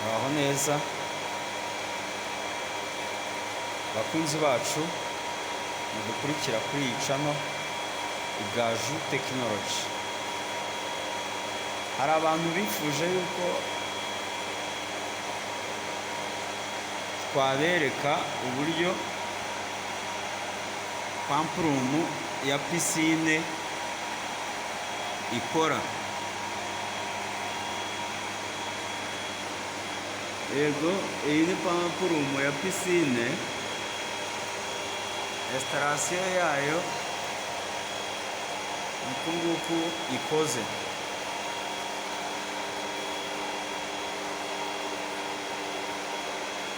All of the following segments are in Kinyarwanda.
Muraho neza bakunzi bacu mudukurikira kuri iyi channel Igaju Technology. Hari abantu bifuje yuko twabereka uburyo pump room ya pisine ikora. Yego, iyi ni pump room ya pisine, installation yayo ni uku nguku ikoze.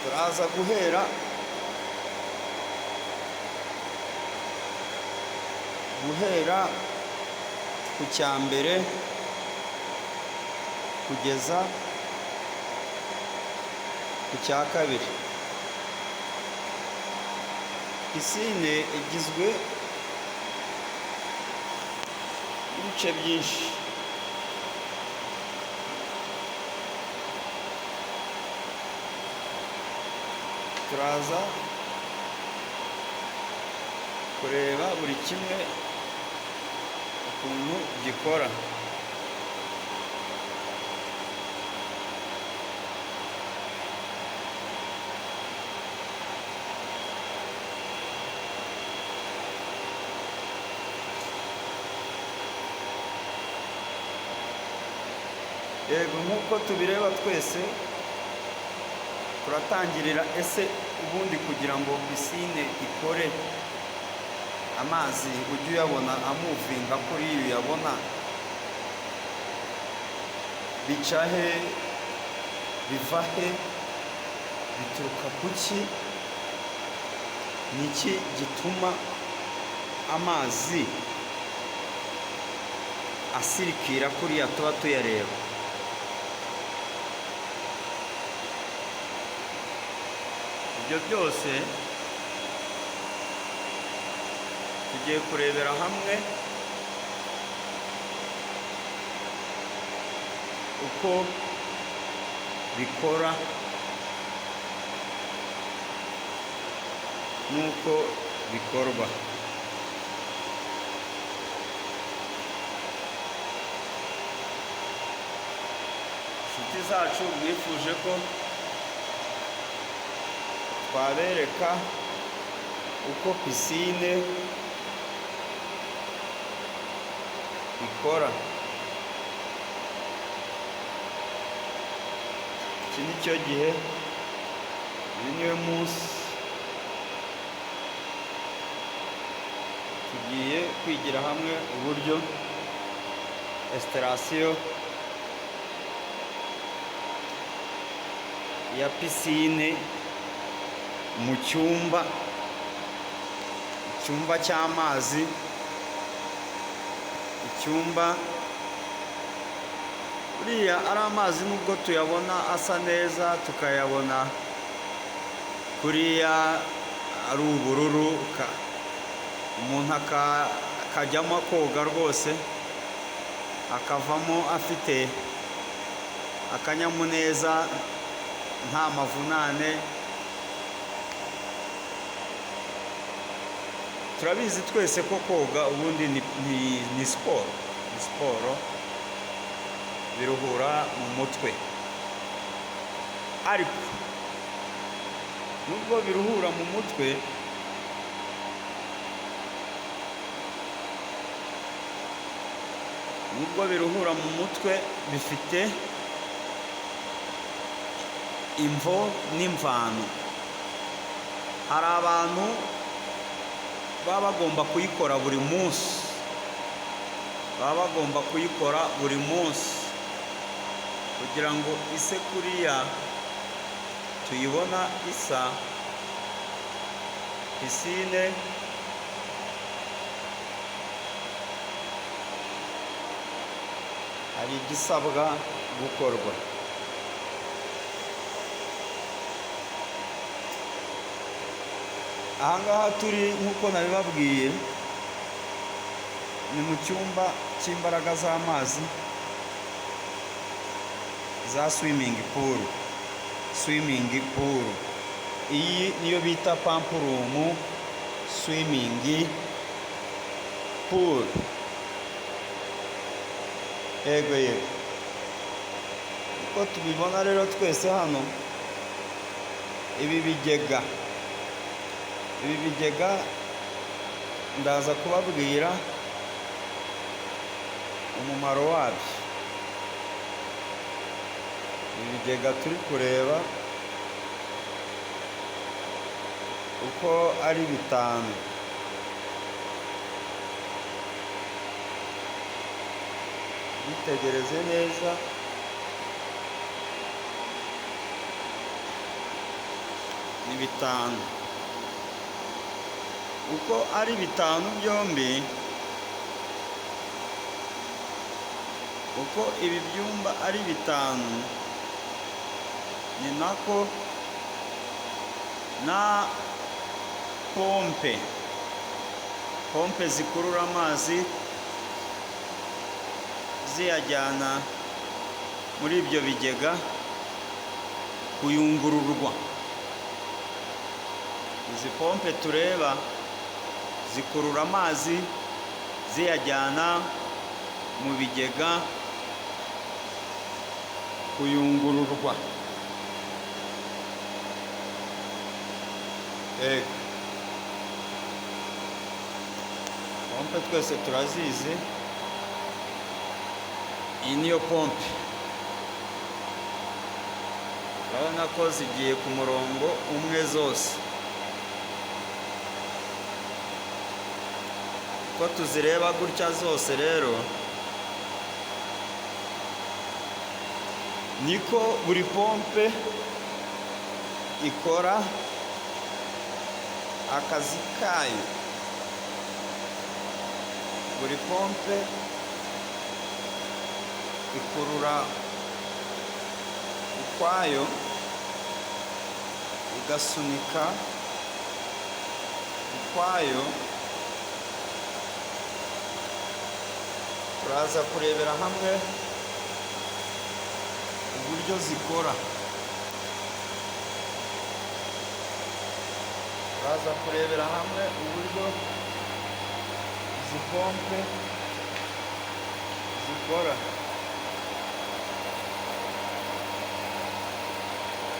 Turaza guhera ku cya mbere kugeza ku cya kabiri. Pisine igizwe n'ibice byinshi. Turaza kureba buri kimwe ukuntu gikora. Yego, nk'uko tubireba twese, turatangirira ese ubundi kugira ngo pisine ikore, amazi ujye uyabona amovinga kuriya uyabona, bica he, biva he, bituruka ku ki? Ni iki gituma amazi asirikira kuriya tuba tuyareba? Ibyo byose tugiye kurebera hamwe uko bikora n'uko bikorwa. Inshuti zacu, mwifuje ko twabereka uko pisine ikora. Iki ni cyo gihe, uyu niwe munsi tugiye kwigira hamwe uburyo installation ya pisine mu cyumba, icyumba cy'amazi, icyumba buriya ari amazi, nubwo tuyabona asa neza, tukayabona kuriya ari ubururu, umuntu akajyamo koga rwose akavamo afite akanyamuneza, nta mavunane. Turabizi twese ko koga ubundi ni siporo, ni siporo, biruhura mu mutwe. Ariko nubwo biruhura mu mutwe, nubwo biruhura mu mutwe, bifite imvo n'imvano. Hari abantu baba bagomba kuyikora buri munsi, baba bagomba kuyikora buri munsi kugira ngo ise kuriya tuyibona isa. Pisine hari igisabwa gukorwa. Ahangaha turi, nk'uko nabibabwiye, ni mu cyumba cy'imbaraga z'amazi za swimming pool. swimming pool. Iyi niyo bita pump room swimming pool. Yego yego, uko tubibona rero twese hano, ibi bigega ndaza kubabwira umumaro wabyo. Ibi bigega turi kureba uko ari bitanu, bitegereze neza, ni bitanu. Uko ari bitanu byombi, uko ibi byumba ari bitanu, ni nako na pompe zikurura amazi ziyajyana muri ibyo bigega kuyungururwa. Izi pompe tureba zikurura amazi ziyajyana mu bigega kuyungururwa. Ego, pompe twese turazizi. Iyi niyo pompe. Urabona ko zigiye ku murongo umwe zose. Uko tuzireba gutya zose rero, niko buri pompe ikora akazi kayo. Buri pompe ikurura ukwayo, igasunika ukwayo. Turaza kurebera hamwe uburyo zikora. Turaza kurebera hamwe uburyo izi pompe zikora.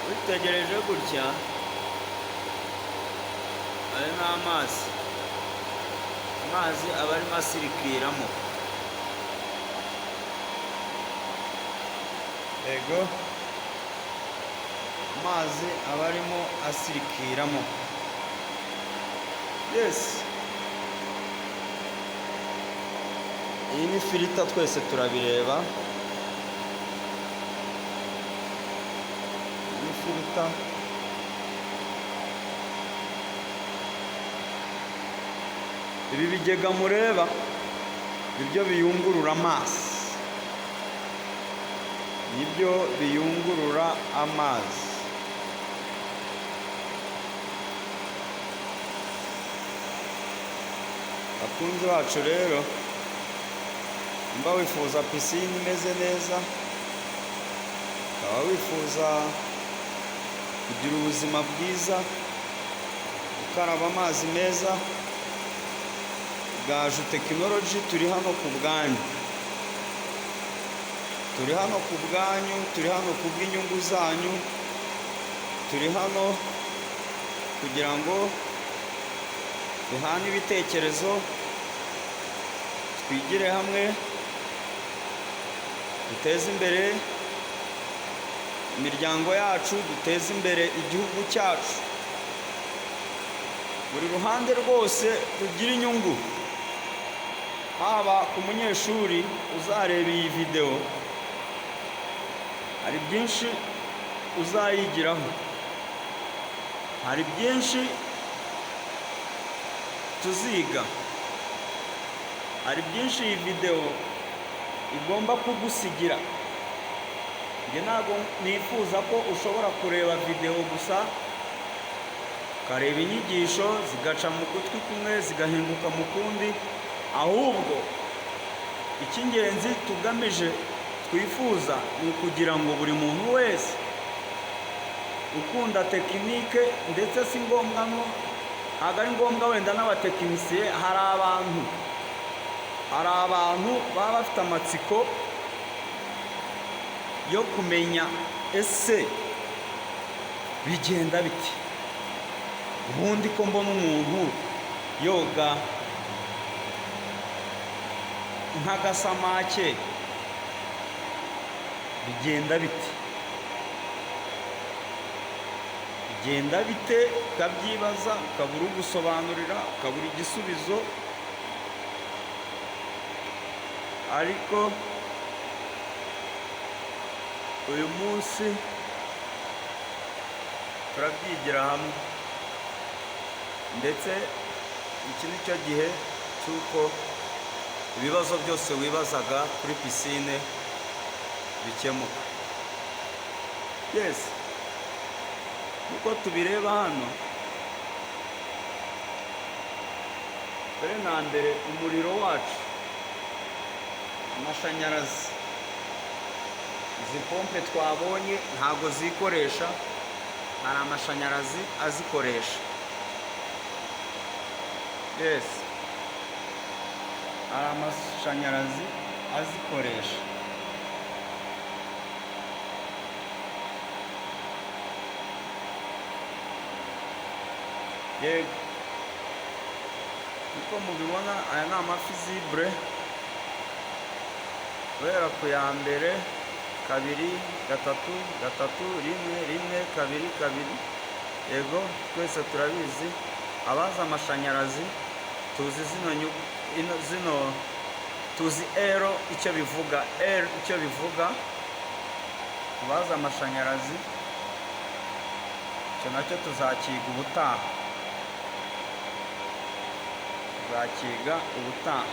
Witegereje gutya, ayo ni amazi. Amazi aba arimo asirikiramo. Ego, amazi aba arimo asirikiramo. Yes, iyi ni filter, twese turabireba. Iyi ni filter. Ibi bigega mureba nibyo biyungurura amazi, nibyo biyungurura amazi. Bakunzi bacu rero, nimba wifuza pisine imeze neza, ukaba wifuza kugira ubuzima bwiza, ukaraba amazi meza, Gaju Technology turi hano ku bwanyu. Turi hano ku bwanyu, turi hano ku bw'inyungu zanyu, turi hano kugira ngo duhane ibitekerezo, twigire hamwe, duteze imbere imiryango yacu, duteze imbere igihugu cyacu. Buri ruhande rwose rugira inyungu. Haba ku munyeshuri uzareba iyi videwo, hari byinshi uzayigiraho, hari byinshi tuziga, hari byinshi iyi videwo igomba kugusigira. Njye ntabwo nifuza ko ushobora kureba videwo gusa, ukareba inyigisho zigaca mu gutwi kumwe zigahinguka mu kundi. Ahubwo icy'ingenzi tugamije, twifuza, ni ukugira ngo buri muntu wese Ukunda tekinike, ndetse si ngombwa, no ntabwo ari ngombwa wenda n'abatekinisiye. Hari abantu baba bafite amatsiko yo kumenya: ese bigenda biti? Ubundi ko mbona umuntu yoga nk'agasamake, bigenda bite? Bigenda bite? Ukabyibaza, ukabura ugusobanurira, ukabura igisubizo. Ariko uyu munsi turabyigira hamwe, ndetse iki ni cyo gihe cy'uko ibibazo byose wibazaga kuri pisine bikemuka. Yes, nk'uko tubireba hano, mbere na mbere umuriro wacu, amashanyarazi, izi pompe twabonye ntabwo zikoresha, hari amashanyarazi azikoresha. Yes, hari amashanyarazi azikoresha. Yego, uko mubibona, aya ni amafizibure guhera ku ya mbere: kabiri, gatatu, gatatu, rimwe, rimwe, kabiri, kabiri. Yego, twese turabizi, abazi amashanyarazi tuzi zino zino, tuzi R icyo bivuga, R icyo bivuga. Abazi amashanyarazi, icyo nacyo tuzakiga ubutaha, tuzakiga ubutaha.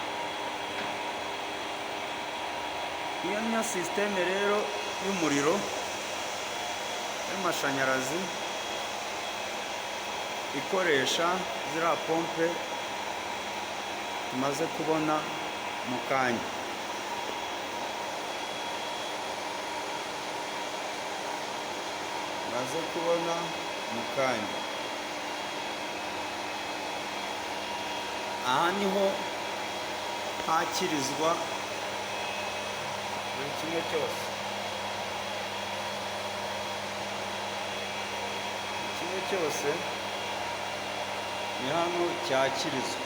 Iyo niyo sisiteme rero y'umuriro y'amashanyarazi ikoresha ziriya pompe tumaze kubona mu kanya. Tumaze kubona mu kanya. Aha niho hakirizwa buri kimwe cyose, buri kimwe cyose ni hano cyakirizwa.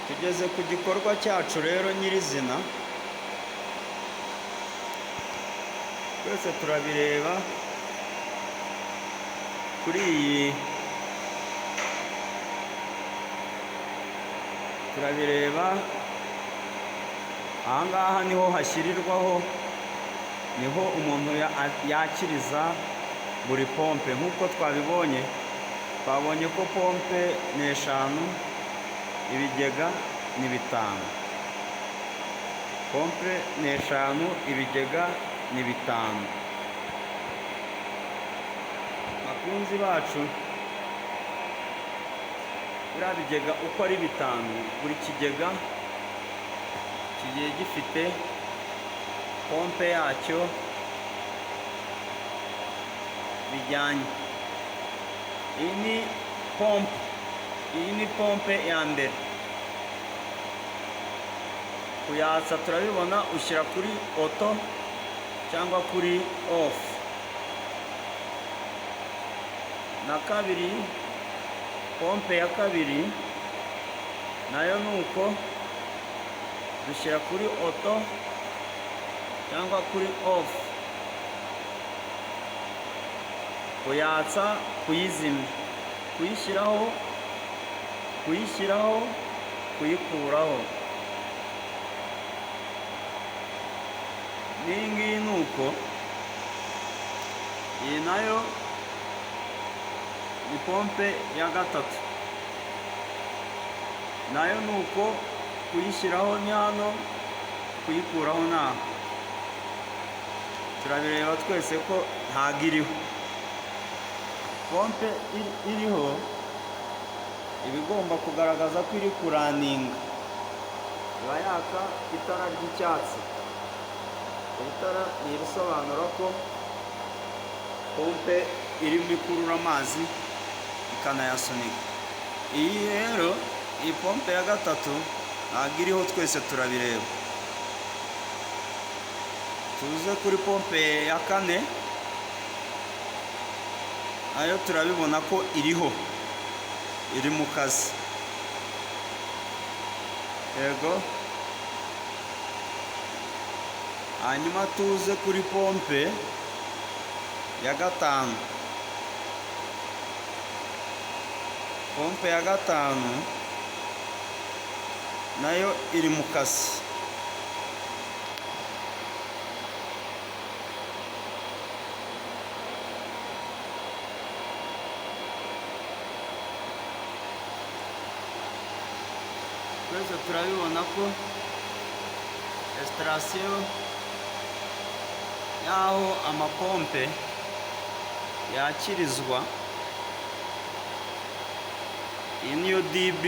Tugeze ku gikorwa cyacu rero nyirizina. Twese turabireba kuri iyi, turabireba ahangaha niho hashyirirwaho, niho umuntu yakiriza buri pompe. Nk'uko twabibonye, twabonye ko pompe ni eshanu, ibigega ni bitanu. Pompe ni eshanu, ibigega ni bitanu. Bakunzi bacu, biriya bigega uko ari bitanu, buri kigega kigiye gifite pompe yacyo bijyanye. Iyi ni pompe, iyi ni pompe ya mbere. Kuyatsa turabibona, ushyira kuri auto cyangwa kuri off. Na kabiri, pompe ya kabiri nayo ni uko, dushyira kuri auto cyangwa kuri off. Kuyatsa, kuyizimya, kuyishyiraho, kuyishyiraho, kuyikuraho. N'iyi ngiyi ni uko, iyi nayo ni pompe ya gatatu, nayo ni uko, kuyishyiraho ni hano, kuyikuraho ni aha. Turabireba twese ko ntago iriho pompe iriho. Iba igomba kugaragaza ko iri kurunninga, iba yaka itara ry'icyatsi. Iri tara ni irisobanura ko pompe irimo ikurura amazi ikanayasunika. Iyi rero, iyi pompe ya gatatu ntabwo iriho, twese turabireba. Tuze kuri pompe ya kane, nayo turabibona ko iriho, iri mu kazi. Yego. Hanyuma tuze kuri pompe ya gatanu. Pompe ya gatanu nayo iri mu kazi. Twese turabibona ko installation y'aho amapompe yakirizwa, iyi niyo DB,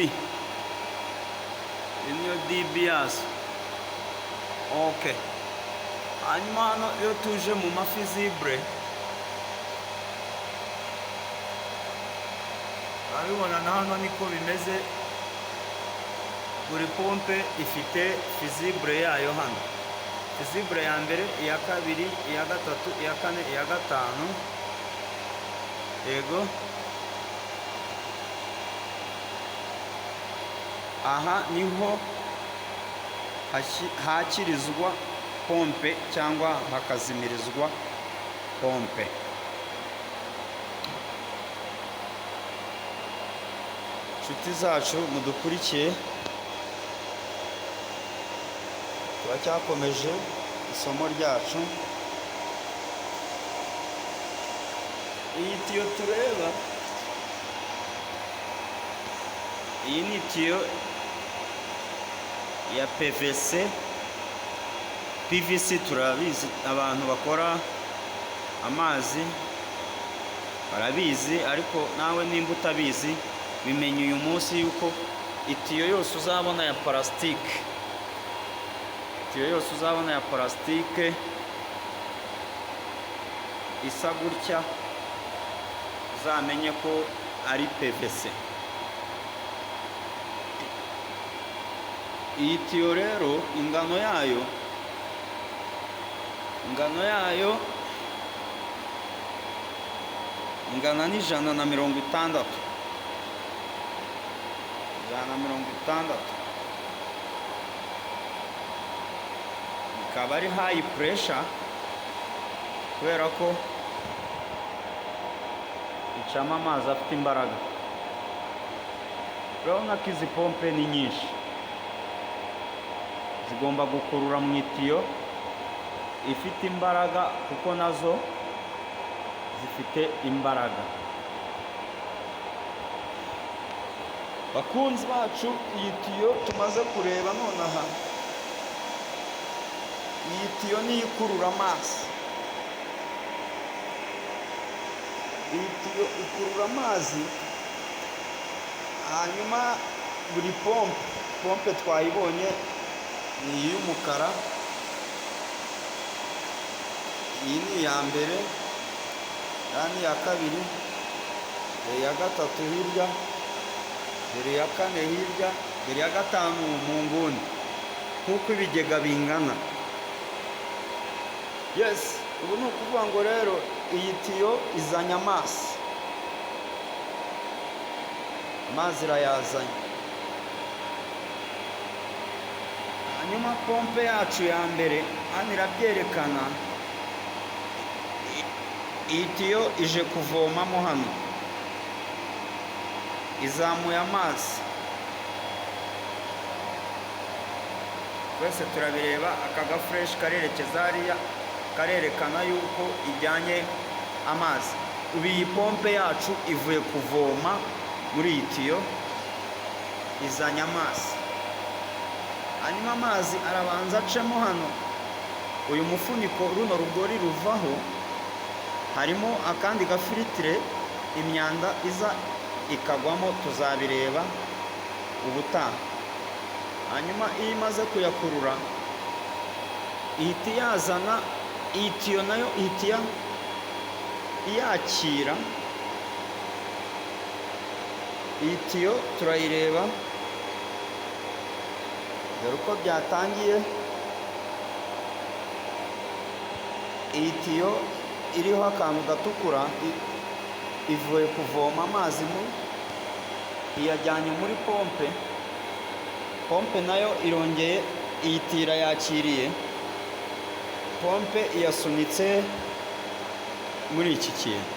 iyi niyo DB yazo. OK. Hanyuma hano iyo tuje mu mafusible, urabibona na hano niko bimeze. Buri pompe ifite fusible yayo hano: fusible ya mbere, iya kabiri, iya gatatu, iya kane, iya gatanu. Yego. Aha niho hakirizwa pompe cyangwa hakazimirizwa pompe. Inshuti zacu mudukurikiye, turacyakomeje isomo ryacu. Iyi tiyo tureba, iyi ni tiyo ya PVC. PVC turabizi, abantu bakora amazi barabizi, ariko nawe nimba utabizi, bimenye uyu munsi yuko itiyo yose uzabona ya parasitike, itiyo yose uzabona ya parasitike isa gutya, uzamenye ko ari PVC. Iyi tiyo rero, ingano yayo ingana n'160, 160, ikaba ari high pressure kubera ko icamo amazi afite imbaraga. Urabona ko izi pompe ni nyinshi, zigomba gukurura mu itiyo ifite imbaraga kuko nazo zifite imbaraga. Bakunzi bacu, iyi tiyo tumaze kureba nonaha, iyi tiyo niyo ikurura amazi. Iyi tiyo ikurura amazi. Hanyuma buri pompe, pompe twayibonye ni iy'umukara, iyi ni iya mbere, iriya ni iya kabiri, dore iya gatatu hirya, dore iya kane hirya, dore iya gatanu mu nguni, nk'uko ibigega bingana. Yes. Ubu ni ukuvuga ngo rero iyi tiyo izanye amazi, amazi irayazanye. Hanyuma pompe yacu ya mbere hano irabyerekana. Iyi tiyo ije kuvomamo hano, izamuye amazi. Twese turabireba, aka gaflèche karerekeza hariya, karerekana yuko ijyanye amazi. Ubu iyi pompe yacu ivuye kuvoma muri iyi tiyo, izanye amazi. Hanyuma amazi arabanza acemo hano, uyu mufuniko, runo rugori ruvaho, harimo akandi gafiltre imyanda iza. ikagwamo. Tuzabireba ubutaha. Hanyuma iyo imaze kuyakurura, ihita iyazana. Iyi tiyo nayo ihita iyakira. Iyi tiyo turayireba. Dore uko byatangiye. Iyi tiyo iriho akantu gatukura ivuye kuvoma amazi, mu iyajyanye muri pompe. Pompe nayo irongeye iyi tiyo irayakiriye, pompe iyasunitse muri iki kintu.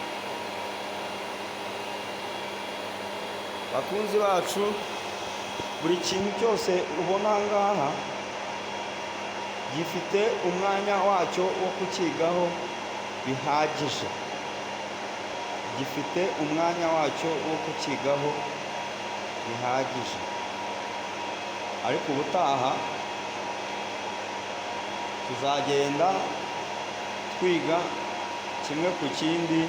Bakunzi bacu, buri kintu cyose ubona aha ngaha gifite umwanya wacyo wo kukigaho bihagije, gifite umwanya wacyo wo kukigaho bihagije. Ariko ubutaha tuzagenda twiga kimwe ku kindi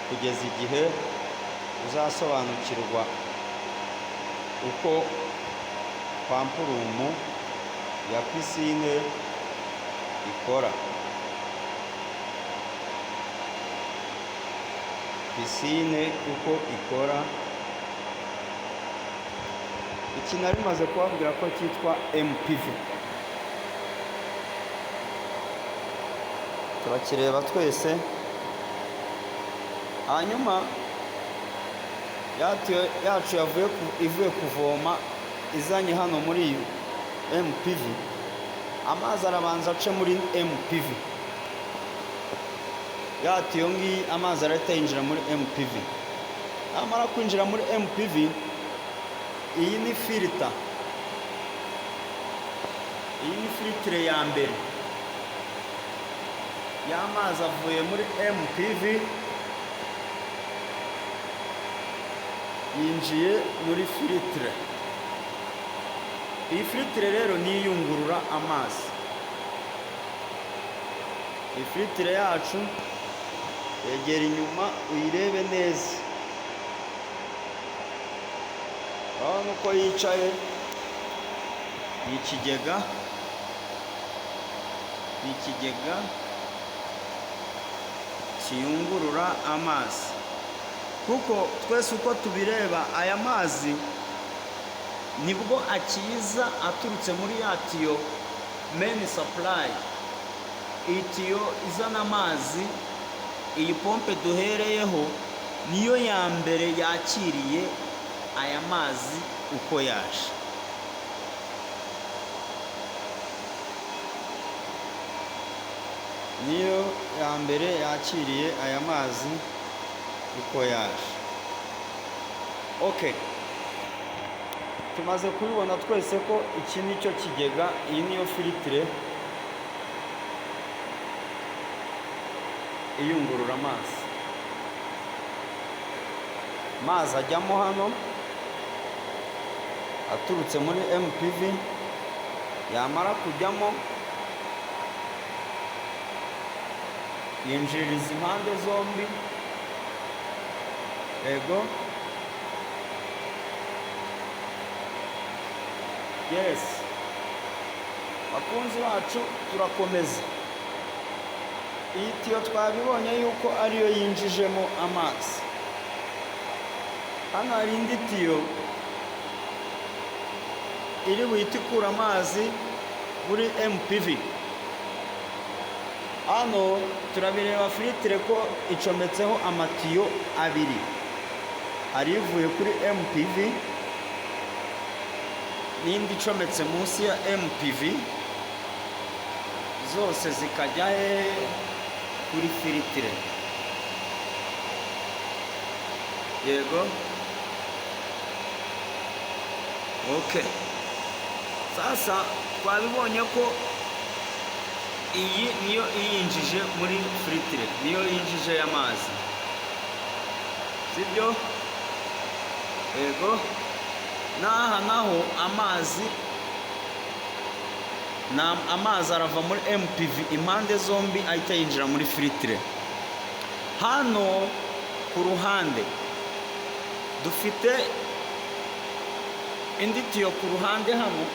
kugeza igihe uzasobanukirwa uko pump room ya pisine ikora. Pisine uko ikora. Iki nari maze kubabwira ko cyitwa MPV, turakireba twese. Hanyuma ya tiyo yacu ivuye kuvoma, izanye hano muri MPV, amazi arabanza ace muri MPV. Ya tiyo ngiyi, amazi arahita yinjira muri MPV. Namara kwinjira muri MPV, iyi ni filter, iyi ni filtre ya mbere y'amazi avuye muri MPV yinjiye muri filtre. Iyi filtre rero ni iyungurura amazi. Iyi filtre yacu, yegera inyuma uyirebe neza. Urabona uko yicaye. Ni ikigega, ni ikigega kiyungurura amazi, kuko twese uko tubireba, aya mazi nibwo akiza aturutse muri ya tiyo main supply. Iyi tiyo izana amazi, iyi pompe duhereyeho, niyo ya mbere yakiriye aya mazi uko yaje. Niyo ya mbere yakiriye aya mazi uko yaje. Okay, tumaze kubibona twese ko iki ni cyo kigega, iyi niyo filtre iyungurura amazi. Amazi ajyamo hano aturutse muri MPV. Yamara kujyamo, yinjiririza impande zombi. Yego, yes. Bakunzi bacu, turakomeza. Iyi tiyo twabibonye yuko ariyo yinjijemo amazi. Hano hari indi tiyo iri buhite ikura amazi muri MPV. Hano turabireba filtre ko icometseho amatiyo abiri: hari ivuye kuri MPV n'indi icometse munsi ya MPV, zose zikajya hehe? Kuri filtre. Yego, okay. Sasa twabibonye ko iyi niyo iyinjije muri filtre, niyo yinjije y'amazi, sibyo? Yego. N'aha naho amazi na amazi arava muri MPV impande zombi, ahita yinjira muri filtre. Hano ku ruhande Dufite indi tiyo ku ruhande hano.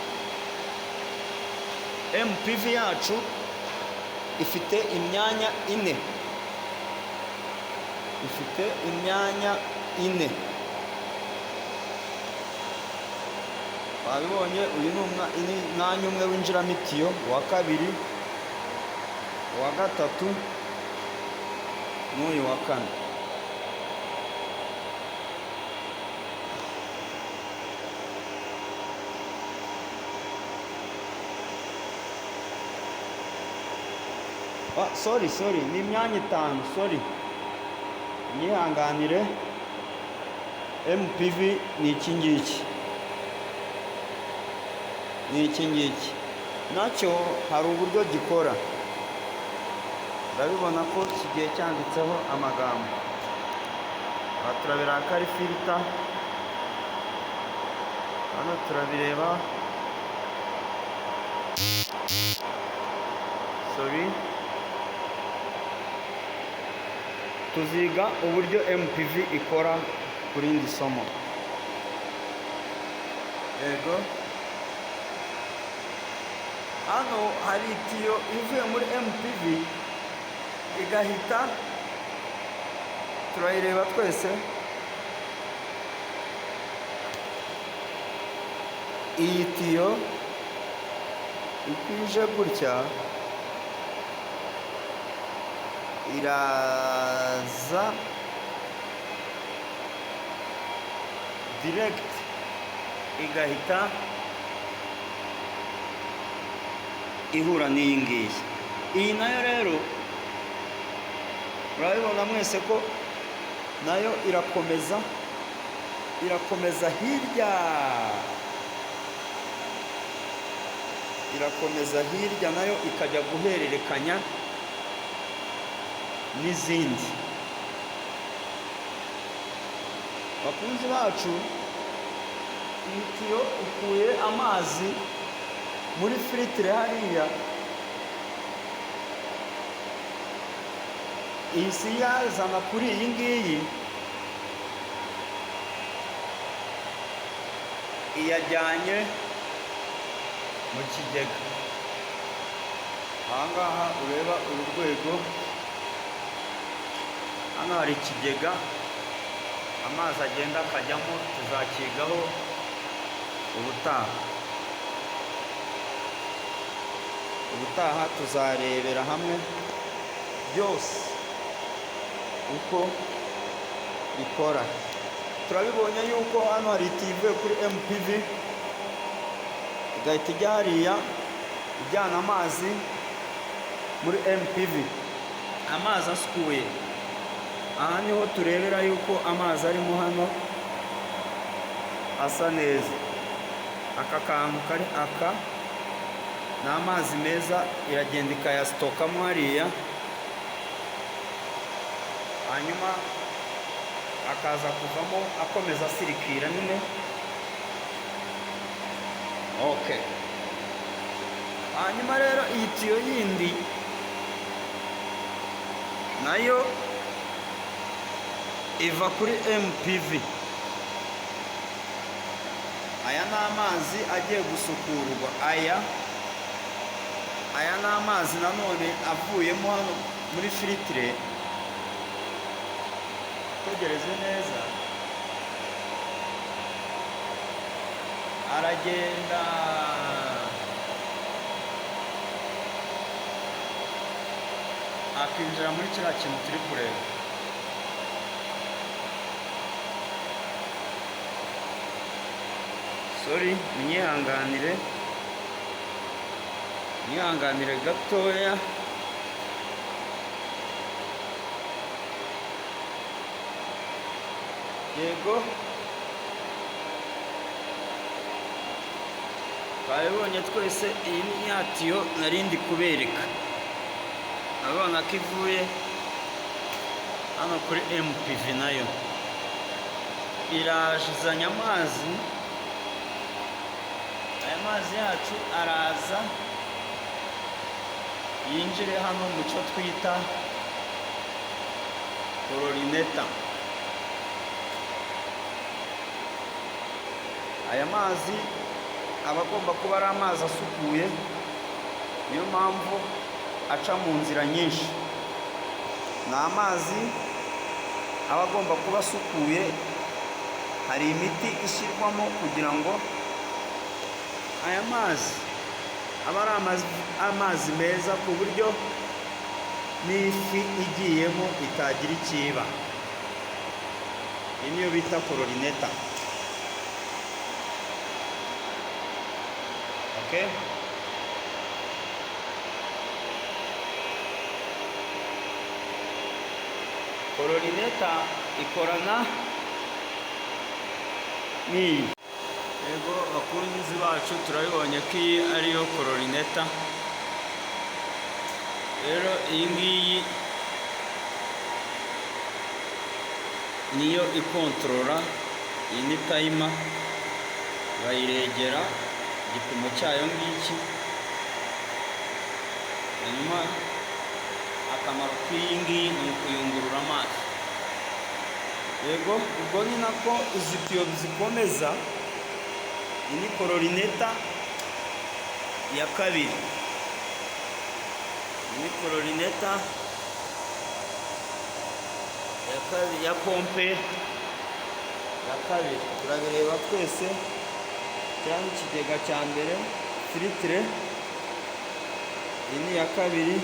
MPV yacu ifite imyanya ine, ifite imyanya ine. Babibonye, uyu ni umwanya umwe winjiramo itiyo, uwa kabiri, uwa gatatu n'uyu wa kane. Sorry, sorry, ni imyanya itanu, sorry, nyihanganire. MPV ni iki ngiki, ni iki ngiki. Nacyo hari uburyo gikora, urabibona ko kigiye cyanditseho amagambo. Aha turabireba ko ari filter, hano turabireba, sorry. Tuziga uburyo MPV ikora ku rindi somo. Yego, hano hari itiyo ivuye muri MPV igahita, turayireba twese. Iyi tiyo uko ije gutya iraza direct igahita ihura n'iyi ngiyi. Iyi nayo rero murabibona mwese ko nayo irakomeza, irakomeza hirya, irakomeza hirya, nayo ikajya guhererekanya n'izindi. Bakunzi bacu, iyi tiyo ikuye amazi muri filtre hariya, iyi si yazana kuri iyi ngiyi, iyajyanye mu kigega. Aha ngaha ureba uru rwego, hano hari ikigega amazi agenda akajyamo, tuzakigaho ubutaha. Ubutaha tuzarebera hamwe byose uko bikora. Turabibonye yuko hano hari itiyo ivuye kuri MPV igahita ijya hariya ijyana amazi muri MPV, amazi asukuye. Aha niho turebera yuko amazi arimo hano asa neza. Aka kantu kari aka ni amazi meza, iragenda ikayasitokamo hariya, hanyuma akaza kuvamo akomeza asirikira nyine. Okay. Hanyuma rero iyi tiyo yindi nayo iva kuri MPV. Aya ni amazi agiye gusukurwa. Aya ni amazi nanone avuyemo hano muri filtre. Tegereze neza, aragenda akinjira muri kiriya kintu turi kureba. Sorry, munyihanganire, munyihanganire gatoya. Yego, twabibonye twese. Iyi ni ya tiyo narindi kubereka, urabona ko ivuye hano kuri MPV, nayo irajizanya amazi. Aya mazi yacu araza yinjire hano mu cyo twita chlorinator. Aya mazi aba agomba kuba ari amazi asukuye, niyo mpamvu aca mu nzira nyinshi. Ni amazi aba agomba kuba asukuye. Hari imiti ishyirwamo kugira ngo aya mazi aba ari amazi meza, ku buryo n'ifi igiyemo itagira ikiba. Iyi niyo bita chlorinator. Okay? Chlorinator ikorana n'iyi. Yego, bakunzi bacu, turabibonye ko iyi ariyo chlorinator. Rero iyi ngiyi niyo ikontorora. Iyi ni timer, bayiregera igipimo cyayo ngiki. Hanyuma akamaro k'iyi ngiyi ni ukuyungurura amazi. Yego, ubwo ni nako izi tiyo zikomeza. Iyi ni chlorinator ya kabiri, iyi ni chlorinator ya kabiri, ya pompe ya kabiri. Turabireba twese, cyangwa ikigega cya mbere, filtre, iyi ni iya kabiri.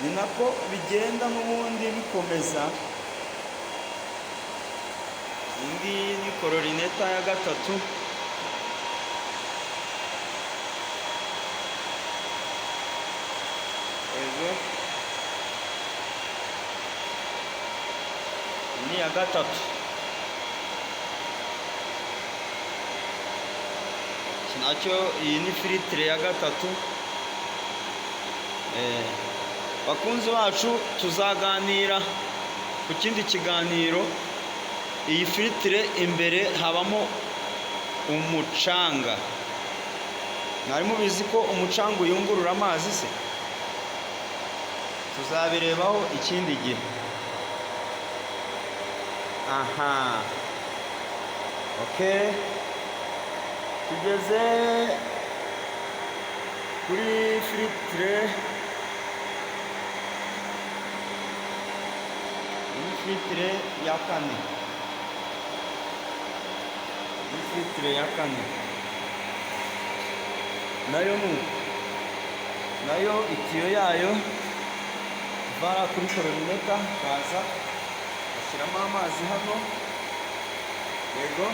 Ni nako bigenda n'ubundi bikomeza. Iyi ngiyi ni chlorinator ya gatatu. Yego, iyi ni iya gatatu. Iki nacyo, iyi ni filtre ya gatatu. Bakunzi bacu, tuzaganira ku kindi kiganiro. Iyi filtre imbere habamo umucanga. Mwari mubizi ko umucanga uyungurura amazi se? Tuzabirebaho ikindi gihe. Aha, okay, tugeze kuri filtre. Iyi filtre ya kane, iyi filtre ya kane nayo ni uko, nayo itiyo yayo ivara kuri chlorinator, kaza bashyiramo amazi hano. Yego,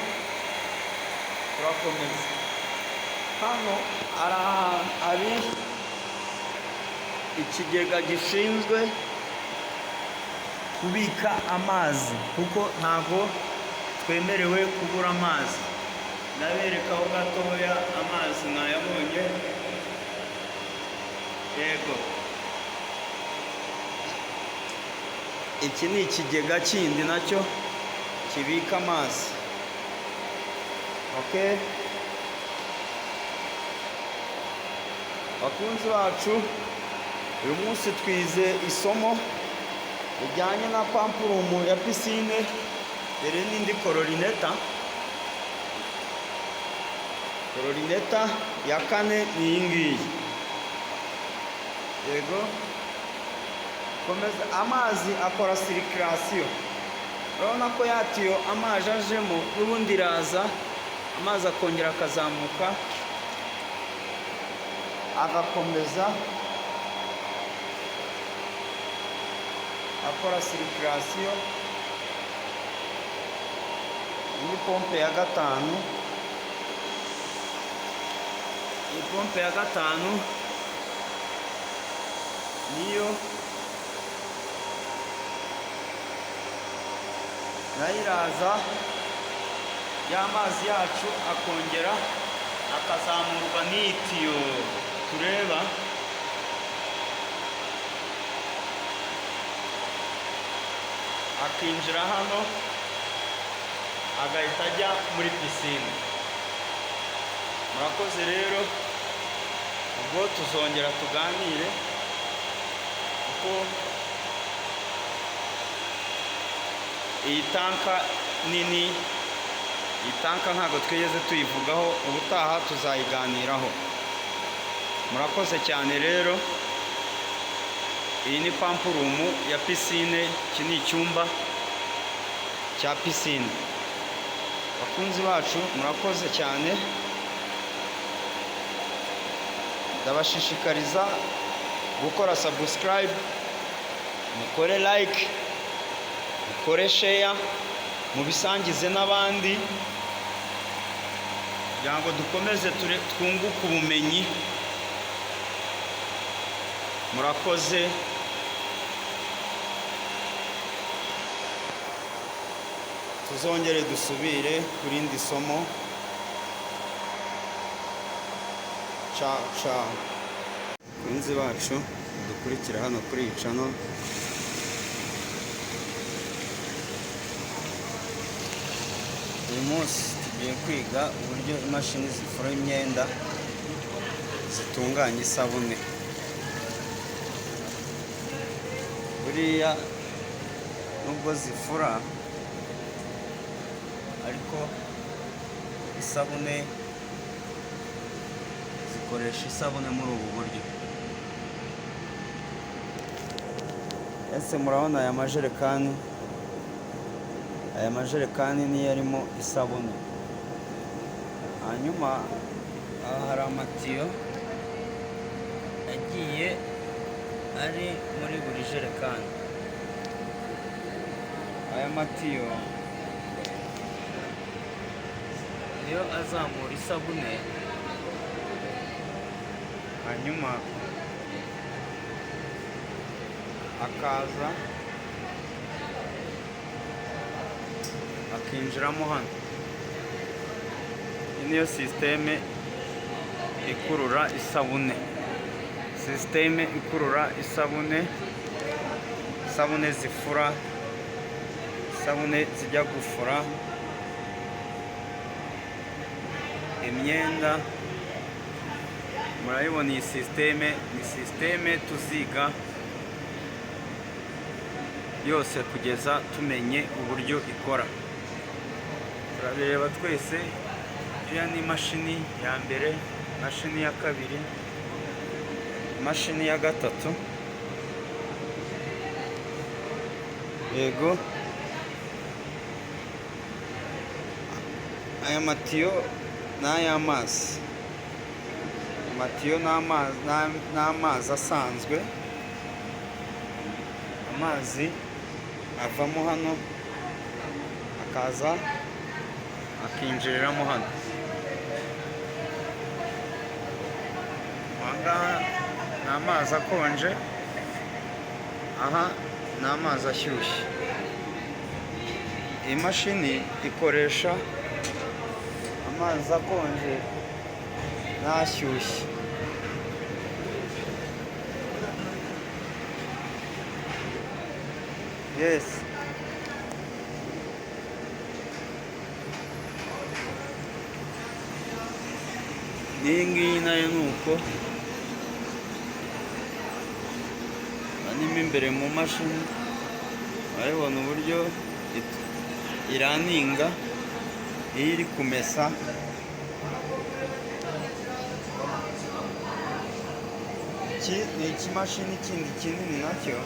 turakomeza. Hano hari ikigega gishinzwe kubika amazi, kuko ntago twemerewe kubura amazi. Ndaberekaho gatoya, amazi mwayabonye. Yego, iki ni ikigega kindi nacyo kibika amazi. Okay, bakunzi bacu, uyu munsi twize isomo rijyanye na pump room ya piscine. Dore n'indi chlorinator. Chlorinator ya kane ni iyi ngiyi. Yego, komeza. Amazi akora circulation. Urabona ko yatiyo amazi ajemo n'ubundi iraza, amazi akongera akazamuka, agakomeza akora circulation. Iyi ni pompe ya gatanu. Iyi pompe ya gatanu niyo nayo iraza, y'amazi yacu akongera akazamurwa n'itiyo tureba. Akinjira hano, agahita ajya muri pisine. Murakoze rero, ubwo tuzongera tuganire kuko iyi tanka nini. Iyi tanka ntabwo twigeze tuyivugaho, ubutaha tuzayiganiraho. Murakoze cyane. Rero iyi ni pump room ya pisine. Iki ni icyumba cya pisine. Bakunzi bacu, murakoze cyane. Ndabashishikariza gukora subscribe, mukore like, mukore share, mubisangize n'abandi kugira ngo dukomeze twunguke ubumenyi. Murakoze. Tuzongere dusubire ku rindi somo. Ciao ciao. Bakunzi bacu dukurikira hano kuri iyi channel, uyu munsi tugiye kwiga uburyo imashini zifura imyenda zitunganya isabune. Buriya nubwo zifura, ariko isabune zikoresha isabune muri ubu buryo. Ese murabona aya majerekani? Aya majerekani niyo arimo isabune. Hanyuma aha hari amatiyo agiye ari muri buri jerekani. Aya matiyo niyo azamura isabune, hanyuma akaza akinjiramo hano. Iyi niyo sisiteme ikurura isabune, sisiteme ikurura isabune, isabune zifura, isabune zijya gufura imyenda. Murabibona, iyi sisiteme ni sisiteme tuziga yose kugeza tumenye uburyo ikora. Turabireba twese. Iriya ni imashini ya mbere, imashini ya kabiri, imashini ya gatatu. Yego, aya matiyo ni ay'amazi. Amatiyo ni amazi asanzwe. Amazi avamo hano, akaza akinjiriramo hano. Aha ngaha ni amazi akonje, aha ni amazi ashyushye. Iyi mashini ikoresha amazi akonje n'ashyushye. Yes, n'iyi ngiyi nayo ni uko. Mo imbere mu mashini urabibona uburyo iraninga iyo iri kumesa. Iki ni ikimashini kindi kinini nacyo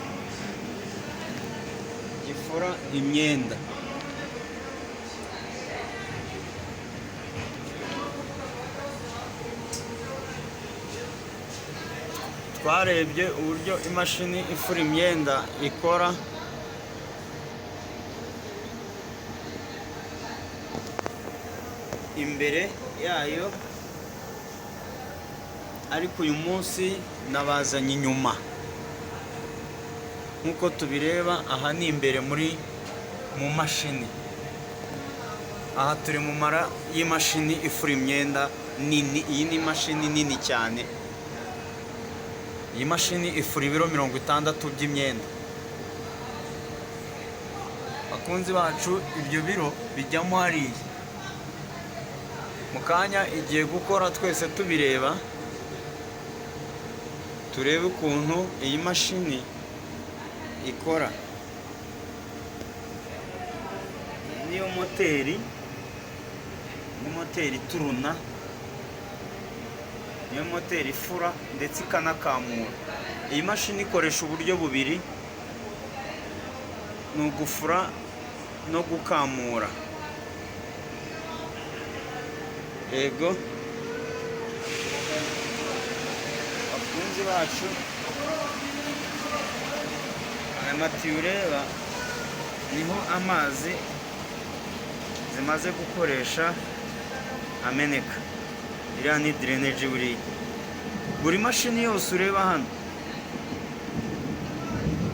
gifura imyenda. Twarebye uburyo imashini ifura imyenda ikora. Imbere yayo, ariko uyu munsi nabazanye inyuma. Nk'uko tubireba, aha ni imbere mu mashini. Aha turi mu mara y'imashini ifura imyenda nini. Iyi ni imashini nini cyane. Iyi mashini ifura ibiro 60 by'imyenda. Bakunzi bacu, ibyo biro bijyamo hariya. Mu kanya igiye gukora twese tubireba, turebe ukuntu iyi mashini ikora. Iyi niyo moteri. Ni moteri ituruna, niyo moteri ifura ndetse ikanakamura. Iyi mashini ikoresha uburyo bubiri, ni ugufura no gukamura. Yego, bakunzi bacu, aya matiyo ureba niho amazi zimaze gukoresha ameneka. Iriya ni drainage. Buriya buri mashini yose ureba hano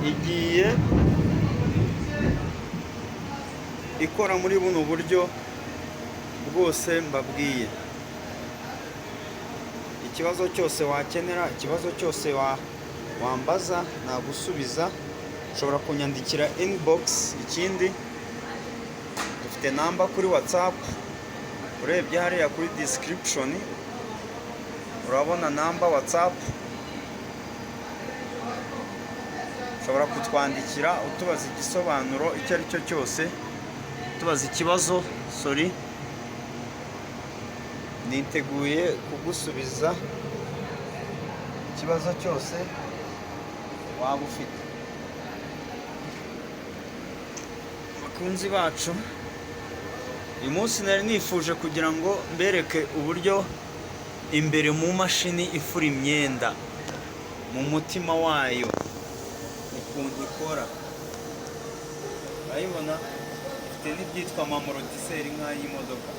igiye ikora muri buno buryo bwose mbabwiye. Ikibazo cyose wakenera, ikibazo cyose wambaza, nagusubiza. Ushobora kunyandikira inbox. Ikindi, dufite namba kuri WhatsApp. Urebye hariya kuri description urabona namba WhatsApp. Ushobora kutwandikira utubaza igisobanuro icyo ari cyo cyose, tubaza ikibazo, sorry, niteguye kugusubiza ikibazo cyose waba ufite. Bakunzi bacu, uyu munsi nari nifuje kugira ngo mbereke uburyo imbere mu mashini ifura imyenda, mu mutima wayo, ukuntu ikora. Urayibona, ifite n'ibyitwa ama amortisseur nk'ay'imodoka.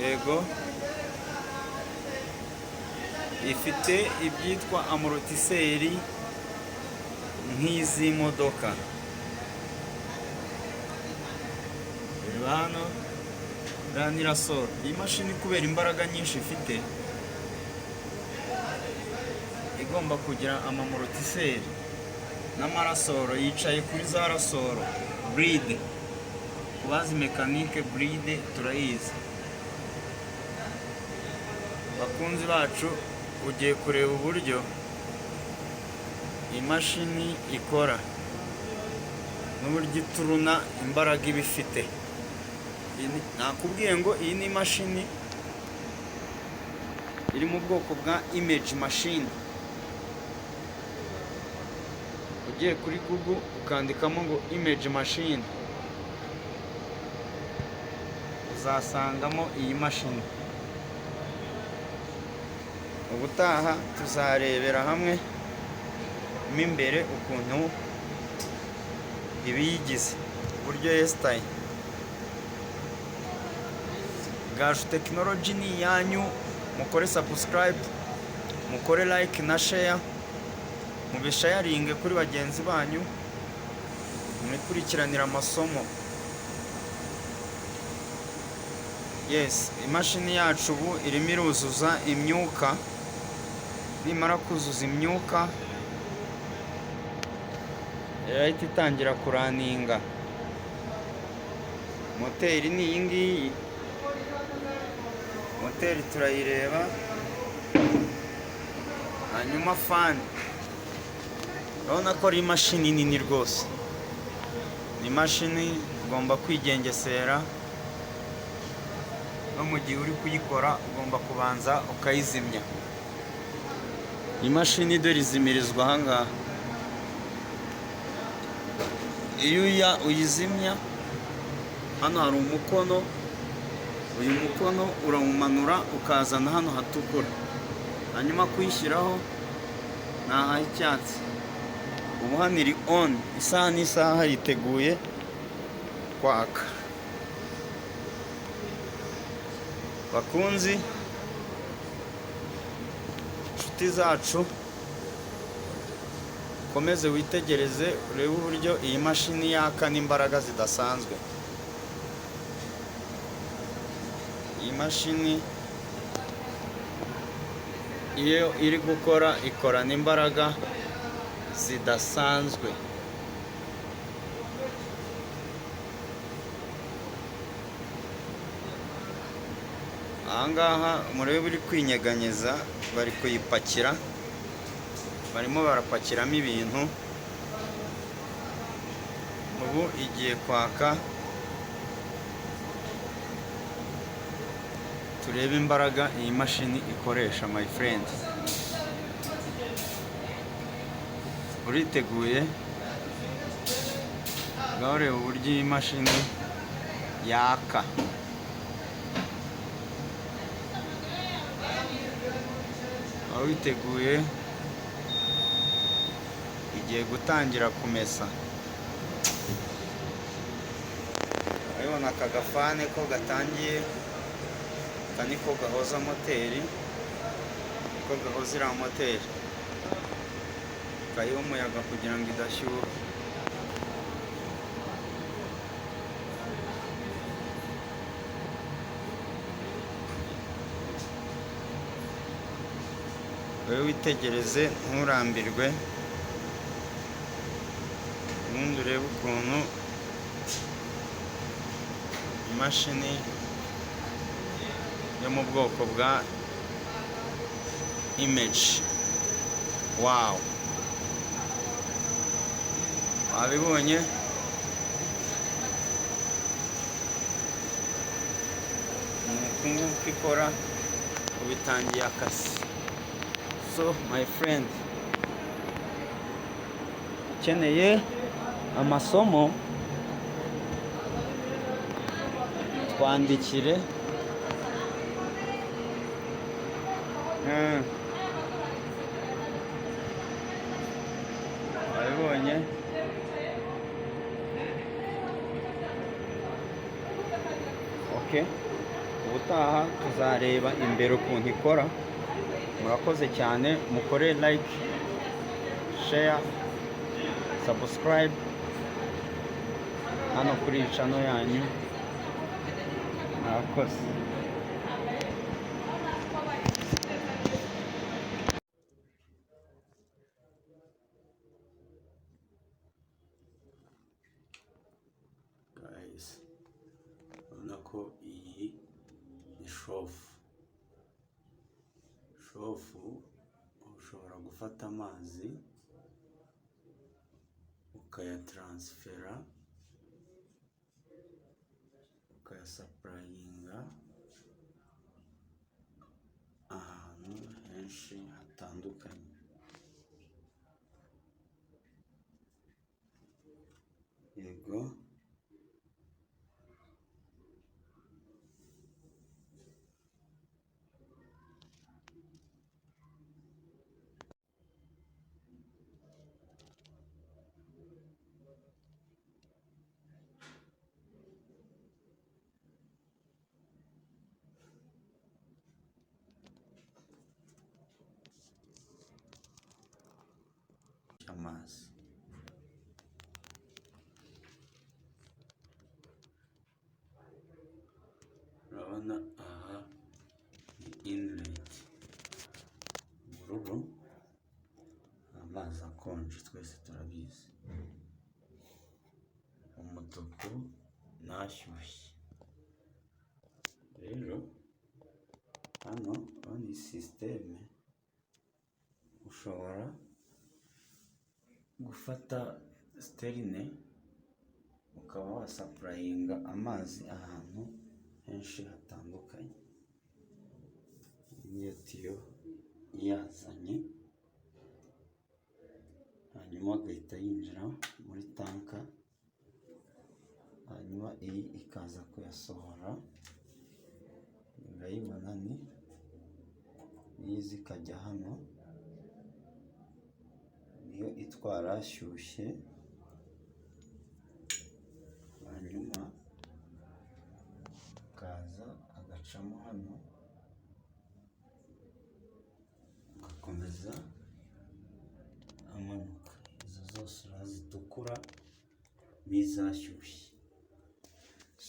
Yego, ifite ibyitwa amortisseur nk'iz'imodoka. Reba hano, iriya ni ressort. Iyi mashini, kubera imbaraga nyinshi ifite, igomba kugira ama amortisseur n'ama ressort. Yicaye kuri za ressort bride. Ku bazi mécanique, bride turayizi. Bakunzi bacu, ugiye kureba uburyo imashini ikora n'uburyo ituruna, imbaraga iba ifite. Nakubwiye ngo iyi ni imashini iri mu bwoko bwa image machine. Ugiye kuri Google ukandikamo ngo image machine, uzasangamo iyi mashini. Ubutaha tuzarebera hamwe mo imbere ukuntu ibiyigize, uburyo yesitaye. Gaju Tekinoloji ni iyanyu. Mukore subscribe, mukore like na share, mubisharinge kuri bagenzi banyu, mwikurikiranira amasomo. Yes, imashini yacu ubu irimo iruzuza imyuka. Nimara kuzuza imyuka, irahita itangira kuraninga. Moteri ni iyi ngiyi. Moteri turayireba. Hanyuma fan, urabona ko ari imashini nini rwose. Ni imashini ugomba kwigengesera, no mu gihe uri kuyikora ugomba kubanza ukayizimya. Imashini dore izimirizwa ahangaha. Iyo uyizimya, hano hari umukono. Uyu mukono urawumanura ukazana hano hatukura, hanyuma kuyishyiraho ni aha h'icyatsi. Ubu hano iri on, isaha n'isaha yiteguye kwaka. Bakunzi, inshuti zacu, ukomeze witegereze urebe uburyo iyi mashini yaka n'imbaraga zidasanzwe. Iyi mashini iyo iri gukora, ikorana imbaraga zidasanzwe. Ahangaha murebe, uri kwinyeganyeza, bari kuyipakira, barimo barapakiramo ibintu. Ubu igiye kwaka. Turebe imbaraga iyi mashini ikoresha. My friend, uriteguye? Ngaho reba uburyo iyi mashini yaka. Waba witeguye? Igiye gutangira kumesa. Urabibona aka gafane ko gatangiye. Aka niko gahoza moteri, niko gahoza iriya moteri, kayiha umuyaga kugira ngo idashyuha. Wowe witegereze, nturambirwe, ubundi urebe ukuntu imashini yo mu bwoko bwa Image. Wow, wabibonye? Ni uku nguku ikora. Ubitangiye akazi. So my friend, ukeneye amasomo, twandikire. Wabibonye? Okay, ubutaha tuzareba imbere ukuntu ikora. Murakoze cyane. Mukore like, share, subscribe hano kuri iyi channel yanyu. Murakoze. Guys, urabona ko iyi ni chauffe. Chauffe, ushobora gufata amazi ukayataransifera, ukayasapurayinga ahantu henshi hatandukanye. Yego. Amazi urabona aha ni inlet, ubururu, amazi akonje, twese turabizi. Umutuku nashyushye. Rero hano urabona iyi système, ushobora gufata citerne ukaba wasapurayinga amazi ahantu henshi hatandukanye. Iyi niyo tiyo iyazanye, hanyuma agahita yinjira muri tanka, hanyuma iyi ikaza kuyasohora. Urayibona, ni niza ikajya hano, niyo itwara ashyushye, hanyuma akaza agacamo hano, agakomeza amanuka. Izo zose urazitukura n'izashyushye.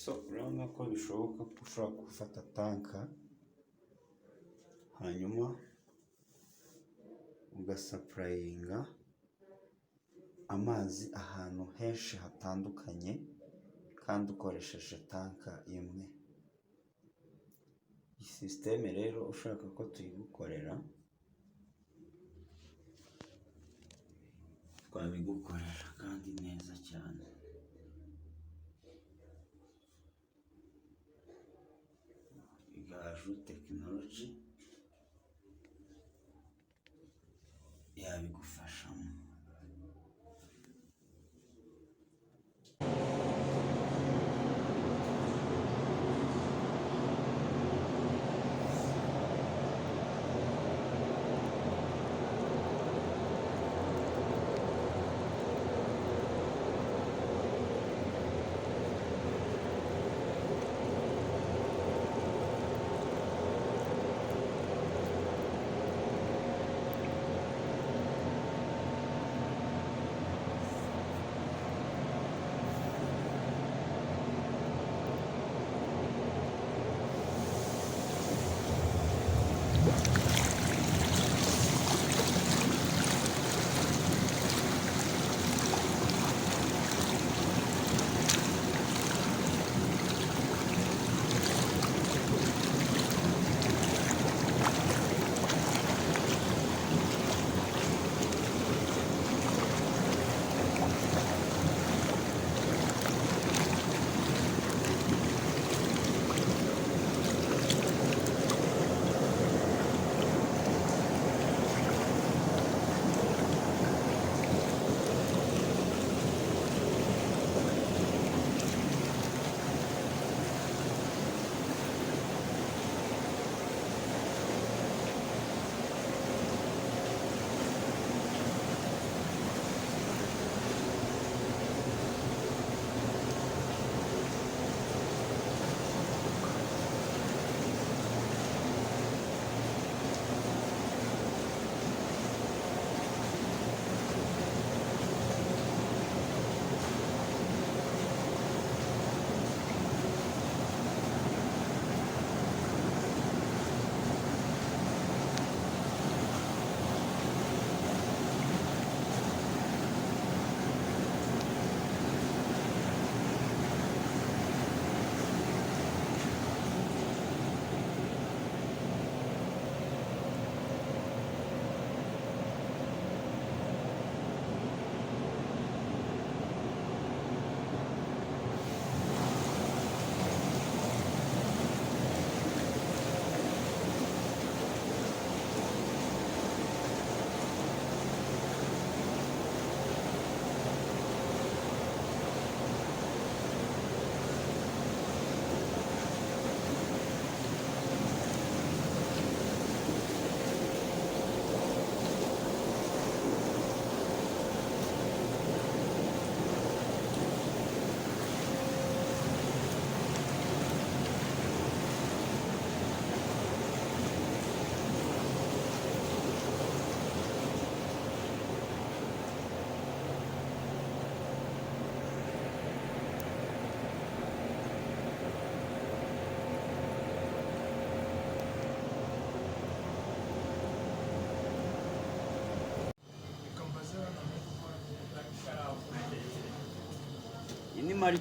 So urabona ko bishoboka ko ushobora gufata tanka, hanyuma ugasapurayinga amazi ahantu henshi hatandukanye, kandi ukoresheje tanka imwe. Iyi système rero, ushaka ko tuyigukorera, twabigukorera kandi neza cyane. Igaju. Gaju Tekinoloji yabigufashamo. Iyi ni mari.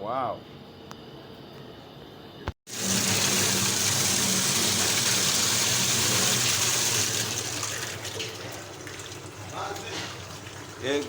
Wow. Yego.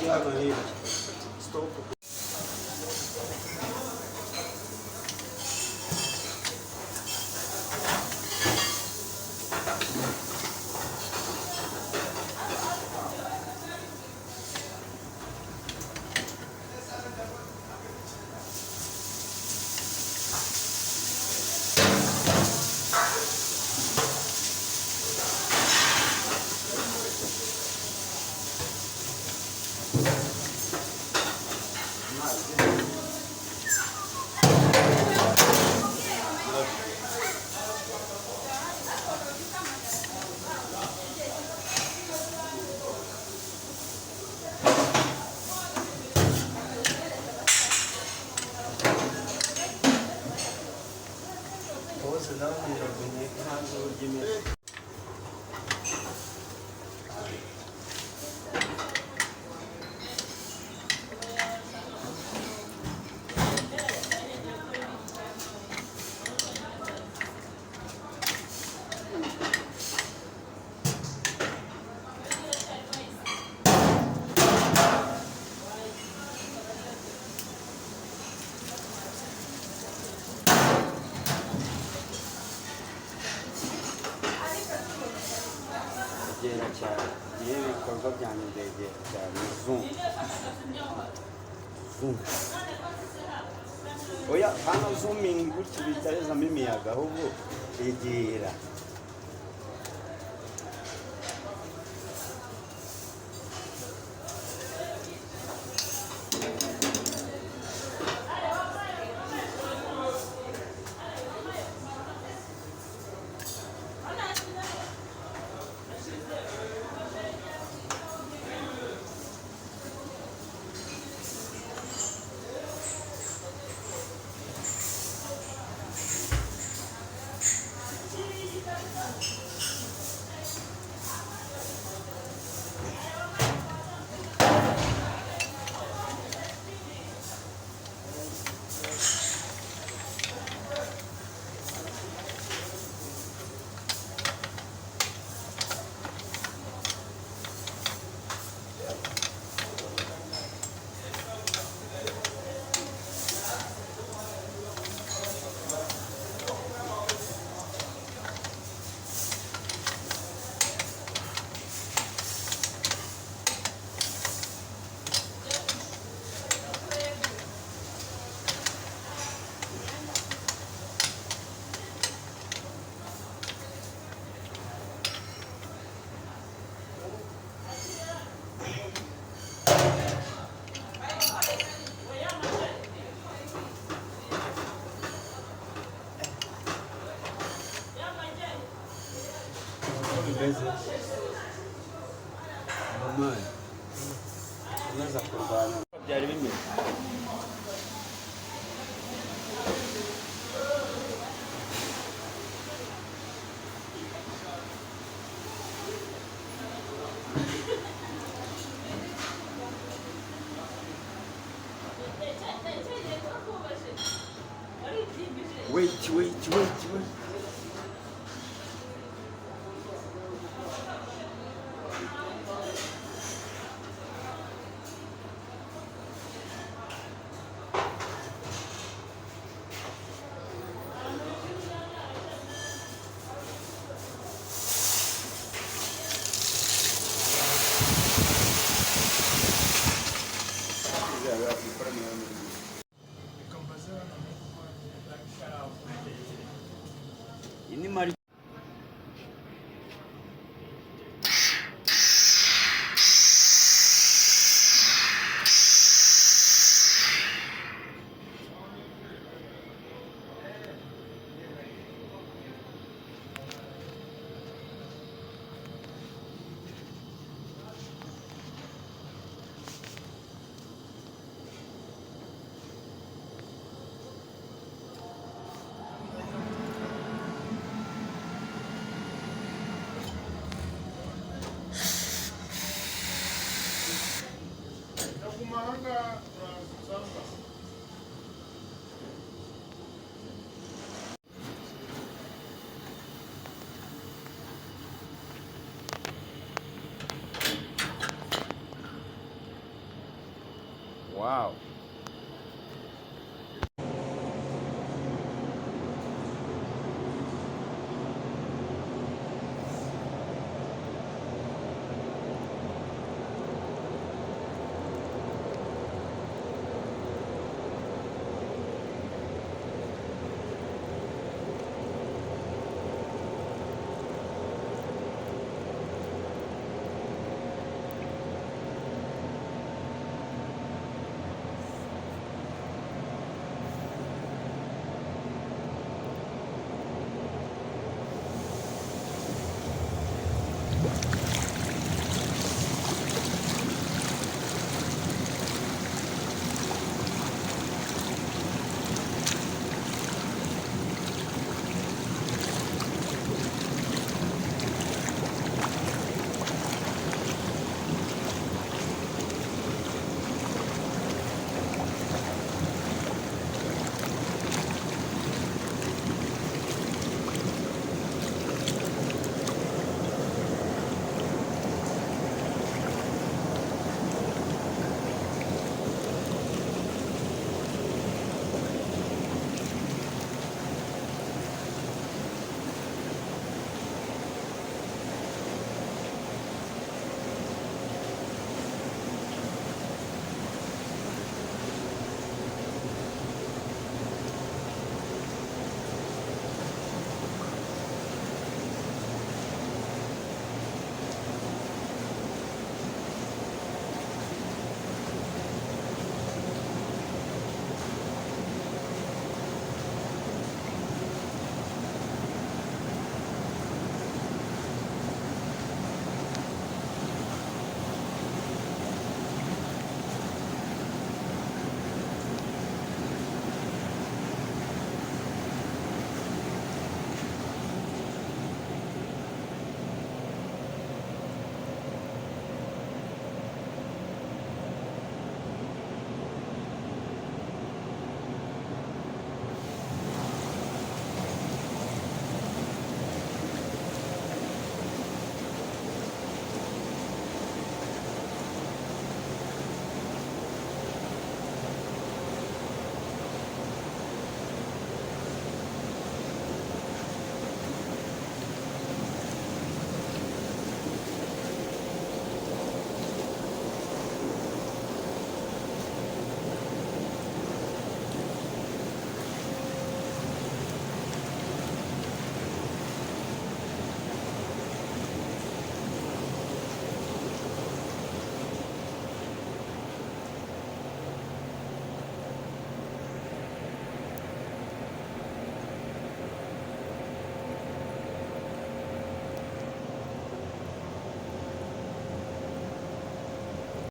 Ujye hano hirya. Stop. Bose ndabona robine hanze uburyo imeze. Egera cyane, ngewe ibikorwa byanjye ndegera cyane. Zoom, zoom. Oya, hano zooming gutya bitarezamo imiyaga, ahubwo egera. Bimeze Romani umaze kurwana byari bimeze. Wait, wait, wait, wait. Ini mari. Ndaguma ahangaha uraza usanga. Wow.